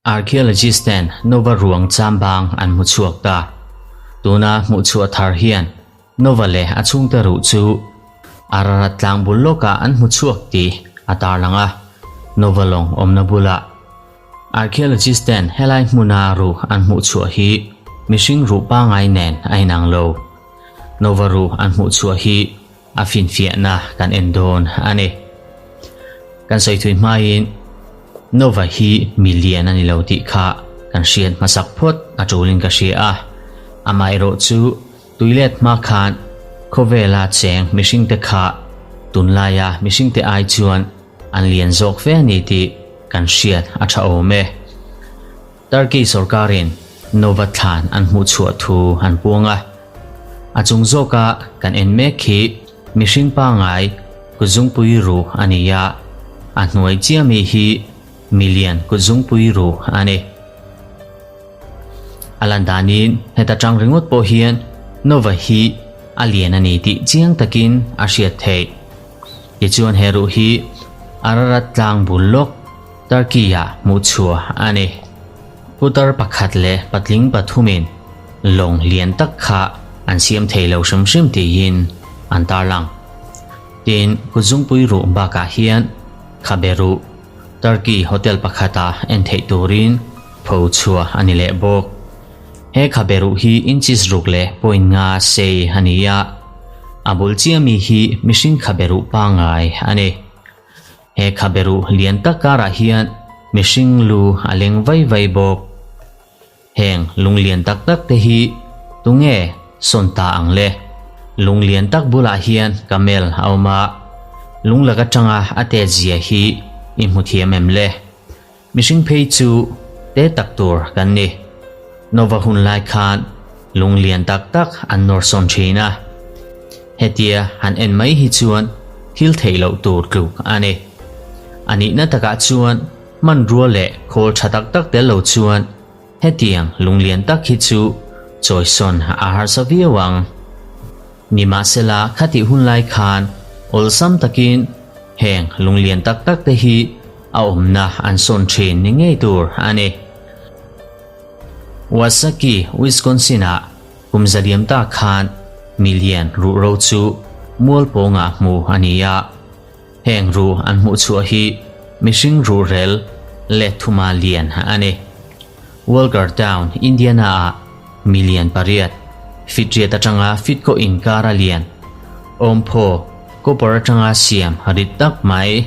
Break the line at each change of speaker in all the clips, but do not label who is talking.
Archaeologist ten Nova ruang chambang an hmu chhuak ta. Tuna hmuh chhuah thar hian Nova leh a chhungte ruh chu Ararat tlang bul lawkah an hmu chhuak tih a tarlang a, Nova lawng awmna bulah Archaeologist ten helai hmuna ruh an hmuh chhuah hi mihring ruh pangai nen a inang lo. Nova ruh an hmuh chhuah hi a finfiahna kan en dawn a ni. Kan sawi thui hmain Nova hi mi lian a ni lo tih kha kan hriat hmasak phawt a tulin ka hria a, amaherawh chu tuilet hma khan khawvela cheng mihringte kha tunlaia mihringte ai chuan an lian zawk fe a ni tih kan hriat a tha awm e. Turkey sorkarin Nova thlan an hmuh chhuah thu an puang a, a chung zawka kan en mek khi mihring pangai kutzungpui ruh a ni a, a hnuai chiah mi hi milian kutzungpui ruh a ni. A lan danin heta tang ringawt pawh hian Nova hi a lian a ni tih chiang takin a hriat theih. Tichuan he ruh hi Ararat tlang bul lawk Turkey-ah hmuh chhuah a ni. Putar pakhat leh patling pathumin lawng lian tak kha an siam thei lo hrim hrim tiin an tarlang. Tin, kutzungpui ruh bakah hian khabe ruh Turkey hotel pakhata en theih turin pho chhuah a ni leh bawk. He khabe ruh hi inches ruk leh point nga sei a ni a, a bul chiah mi hi mihring khabe ruh pangngai a ni. He khabe ruh lian tak karah hian mihring lu a leng vai vai bawk. Heng lung lian tak tak te hi tunge sawn ta ang le? Lung lian tak bulah hian camel a awm a, lung lak atanga a tet zia hi i hmu thiam em le? Mihring phei chu te tak tur kan ni. Nova hun lai khan lung lian tak tak an nawr sawn thin a. Hetia han en mai hi chuan thil theih loh tur tluk a ni. A nihna takah chuan hmanrua leh khawl tha tak tak tel lo chuan hetiang lung lian tak hi chu chawisawn a harsa viau ang. Nimahsela khatih hun lai khan awlsam takin heng lung lian tak tak te hi a awmna an sawn thin ni ngei tur a ni. Wasaki, Wisconsin-ah kum zaliam ta khan milian ruhro chu mual pawngah hmu a ni a. Heng ruh an hmuh chhuah hi mihring ruhrel let thuma lian a ni. Walker Town, Indiana-ah milian pariat, fit riat atanga fit kawh inkara lian, awmphaw, copper atanga siam rit tak mai,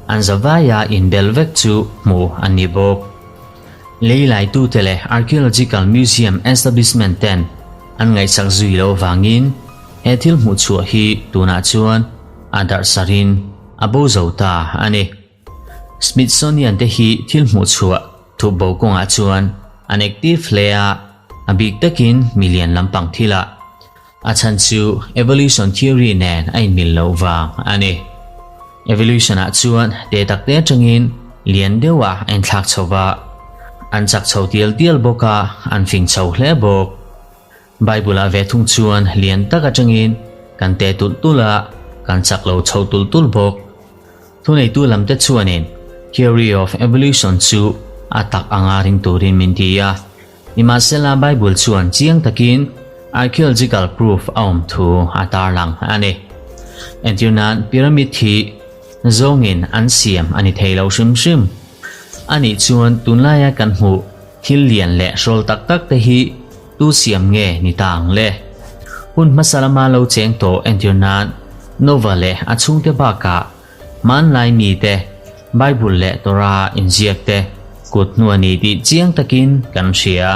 an zavaia inbel vek chu hmuh an ni bawk. Lei laitute leh Archaeological Museum Establishment ten an ngaihsak zui loh avangin he thil hmuh chhuah hi tunah chuan a darh sarin a bo zo ta a ni. Smithsonian te hi thil hmuh chhuah thup bo kawngah chuan an active hle a, a bik takin milian lampang thilah. A chhan chu evolution theory nen a inmil loh vang a ni. Evolution ah chuan te tak te atangin lian deuha a inthlak chho va, an chak chho tial tial bawk a, an fing chho hle bawk. Bible ah ve thung chuan lian tak atangin kan te tulh tulh a, kan chak lo chho tulh tulh bawk. Thuneitu lamte chuanin theory of evolution chu a tak anga ring turin min ti a. Nimahsela Bible chuan chiang takin archaeological proof a awm thu a tarlang a ni. Entirnan pyramid hi zawngin an siam a ni thei lo hrim hrim. Anih chuan tunlaia kan hmuh thil lian leh hrawl tak tak te hi tu siam nge ni ta ang le? Hun hmasa lama lo cheng tawh entirnan Nova leh a chhungte bakah Hmanlai mite Bible leh Torah inziak te kut hnu a ni tih chiang takin kan hria.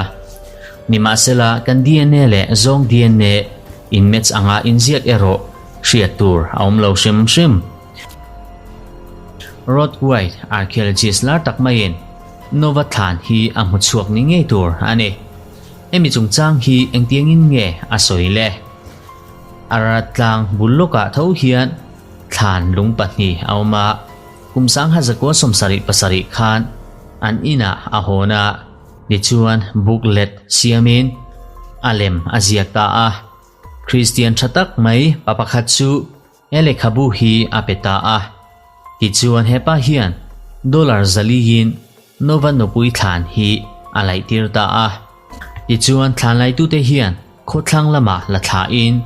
Nimahsela kan dna leh zawng dna in match anga inziak erawh hriat tur a awm lo hrim hrim. Rod White, archaeologist lar tak maiin Nova thlan hi a hmu chhuak ni ngei tur a ni. Hemi chungchang hi engtiangin nge a sawi le? Ararat tlang bul lawkah tho hian Thlan lung pahnih a awm a, kum sangha zakua sawmsarih pasarih khan an inah a hawn a, tichuan booklet siamin a lem a ziak ta a. Kristian tha tak mai pa pakhat chu he lehkhabu hi a pe ta a. Tichuan hepa hian Dollar zaliin Nova nupui thlan hi a laihtir ta a. Tichuan thlan laitute hian khawthlang lamah la thlahin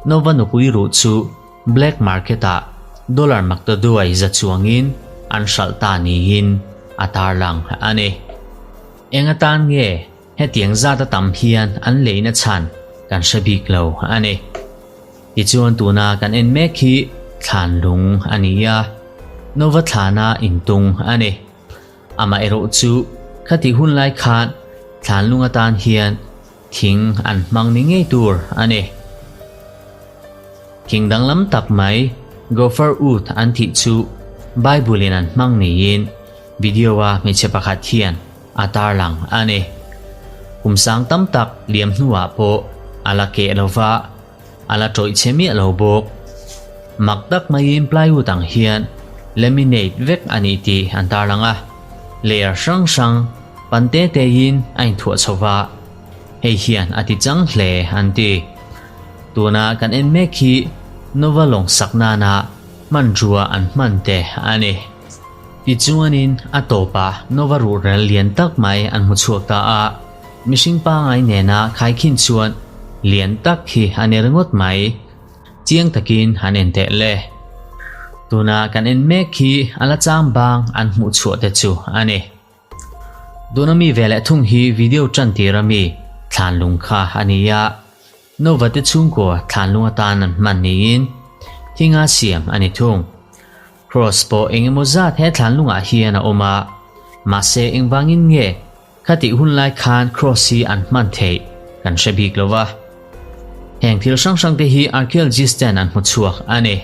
Nova nupui ruh chu black market-ah dollar maktaduai za chuangin an hralh ta niin a tarlang a ni. Eng atan nge hetiang zat a tam hian an leina chhan kan hre bik lo a ni. Tichuan tuna kan en mek hi thlan lung a ni a, Nova thlana intung a ni. Amaherawh chu khatih hun lai khan thlan lung atan hian thing an hmang ni ngei tur a ni. Thing danglam tak mai gopher wood an tih chu Bible in an hmang niin video-a hmeichhe pakhat hian a tarlang a ni. Kum sang tam tak liam hnuah pawh a la keh lo va, a la tawih chhe miah lo bawk. Mak tak maiin plywood ang hian laminate vek a nih tih an tarlang a, layer hrang hrang pan te tein a inthuah chho va, hei hian a ti chang hle an ti. Tuna kan en mek hi Nova lawng sak nana hmanrua an hman te a ni. Tichuanin a tawpah Nova ruhrel lian tak mai an hmu chhuak ta a, mihring pangai nena khaikhin chuan lian tak hi a ni ringawt mai. Chiang takin han en teh le. Tuna kan en mek hi a la chang bang an hmuh chhuah te chu a ni. Tuna mi ve leh thung hi video tan tir ami thlan lung kha a ni a, Nova te chhungkaw thlan lung atan an hman niin thinga siam a ni thung. Cross pawh eng emaw zat he thlan lungah hian a awm a, mahse engvangin nge khatih hun lai khan cross hi an hman theih kan hre bik lo va. Heng thil hrang hrang te hi archaeologist ten an hmu chhuak a ni.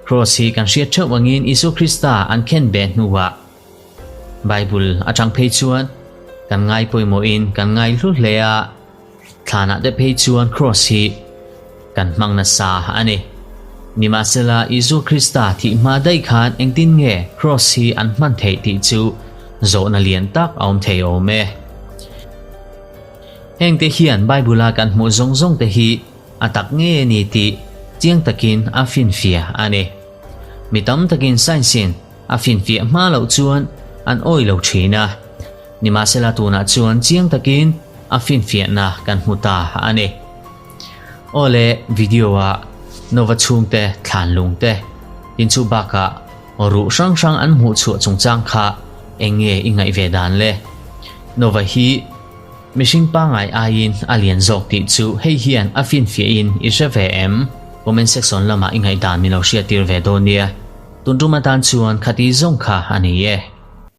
Cross hi kan hriat theuh angin Isua Krista an khen beh hnuah Bible atang phei chuan kan ngai pawimawhin kan ngai hlu hle a, Thlanah te phei chuan Kraws hi kan hmang nasa a ni. Nimahsela, Isua Krista thih hma daih khan engtin nge Kraws hi an hman theih tih chu zawhna lian tak a awm thei awm e. Hengte hian Bible-a kan hmuh zawng zawng te hi a tak nge a ni tih chiang takin a finfiah a ni. Mi tam takin science-in a finfiah hma loh chuan an awih lo thin a. Nimahsela tunah chuan chiang takin a finfiahna kan hmu ta a ni. Aw le, video ah Nova chhungte thlan lung te tin chu bakah ruh hrang hrang an hmuh chhuah chungchang kha eng nge i ngaih ve dan le? Nova hi mihring pangai aiin a lian zawk tih chu hei hian a finfiahin i hre ve em? Comment section lamah i ngaihdan min lo hriattir ve dawn nia. Tun tum atan chuan khati zawng kha a ni e.